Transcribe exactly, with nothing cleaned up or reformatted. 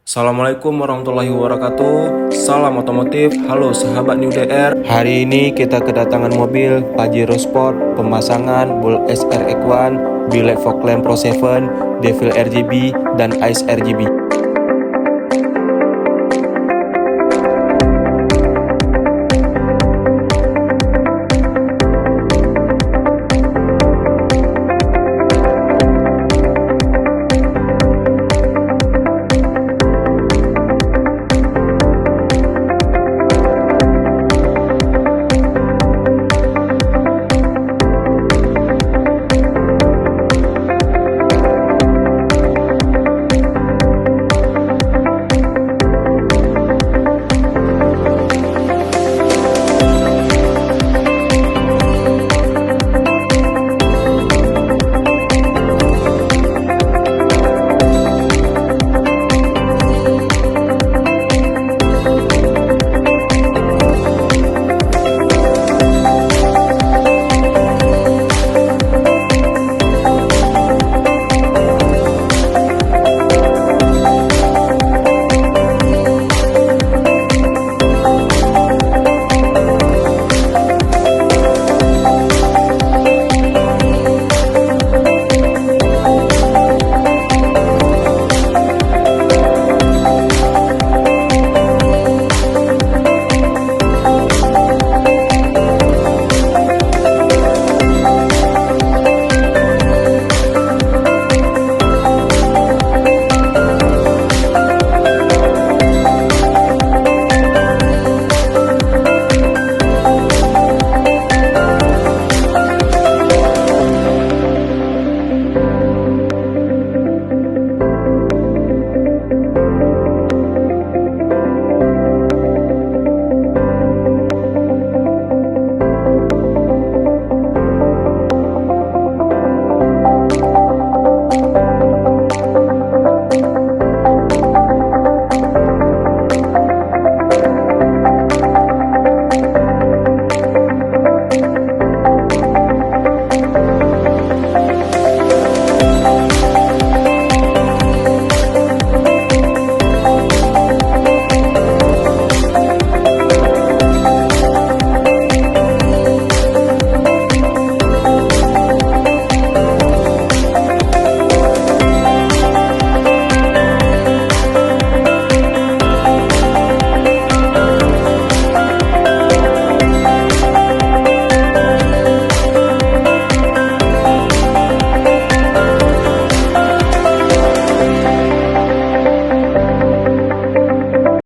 Assalamualaikum warahmatullahi wabarakatuh. Salam otomotif. Halo sahabat New D R. Hari ini kita kedatangan mobil Pajero Sport pemasangan Bolt S R X one, Bullet Fog Lamp Pro seven, Devil R G B, dan Ice R G B.